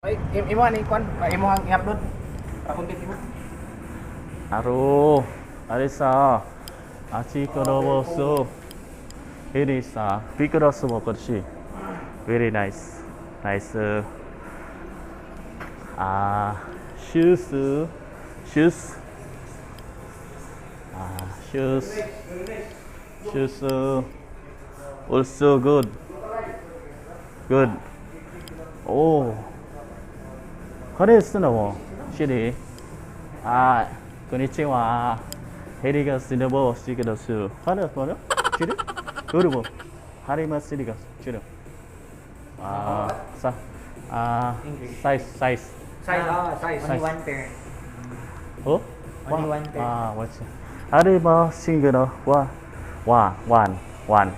Ay, imo ani kwan, imo ang i-upload. Para content imo. Aro, arisa, achikorobosu, irisa, pikorosu mo koshi. Very nice. Nice. Shoes, shoes. Shoes. Shoes also good. Good. Oh. これすのも、シリ。あ、こんにちは。ヘリがスノボシゲドス。ハレハレシリグルボ。ハリマシリガシル。あ、さ、あ、サイズ、サイズ。 Size, size. Only one pair. Oh? Only one pair. What's ハリマシングのは、ワン、ワン、ワン。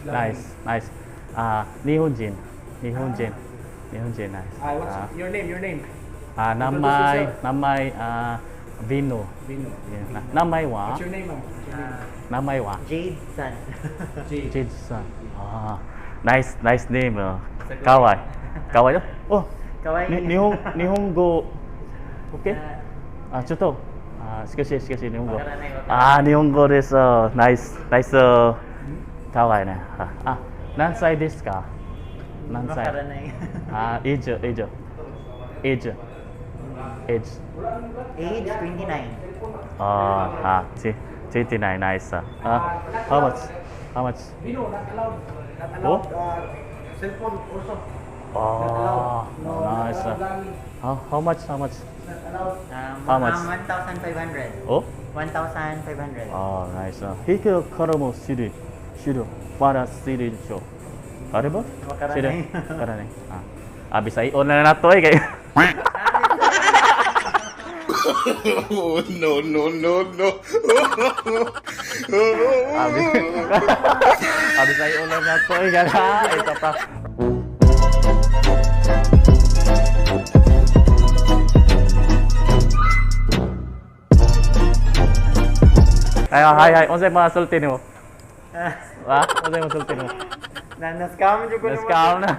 ナイス、ナイス。あ、日本人、日本人、日本人ナイス。 What's your name? Your name? あ、名前、名前、あ、ビノ。 Bino. 名前は What's your name, ma'am? What's your name? 名前は Jade San. Jade. ジェイズさん。あー、ナイス、ナイスネーム。かわいい。かわいいよ。お、 Kawaii. に日本、日本語、オッケー。あ、ちょっと、あ、少し、少し日本語。わからないわからない。あー、日本語です。ナイス、ナイス。かわいいね。あ、何歳ですか。何わ歳。からない。あ、age, age, age, age. Age 29. あー、あ、29、ナイス。あ、how much? How much? Bino, not allowed. Not allowed. Cellphone also. あ No, ー、ナイス。 not allowed. How much? How much? Not allowed. How much? 1,500. お 1,500. あー、ナイス。ヒケからもシリ、シル、ファラシリでしょ。あればわからない。わからない。あ、bisay na na to eh. Kay Oh, no, no, no, no. Ah, bisay na na to eh. Gana. Ito pa. Ay, hi, hi. Unsay mga sulti nimo? Ha? Unsay mga sulti nimo? Na, na-scam jud ko. Na-scam na.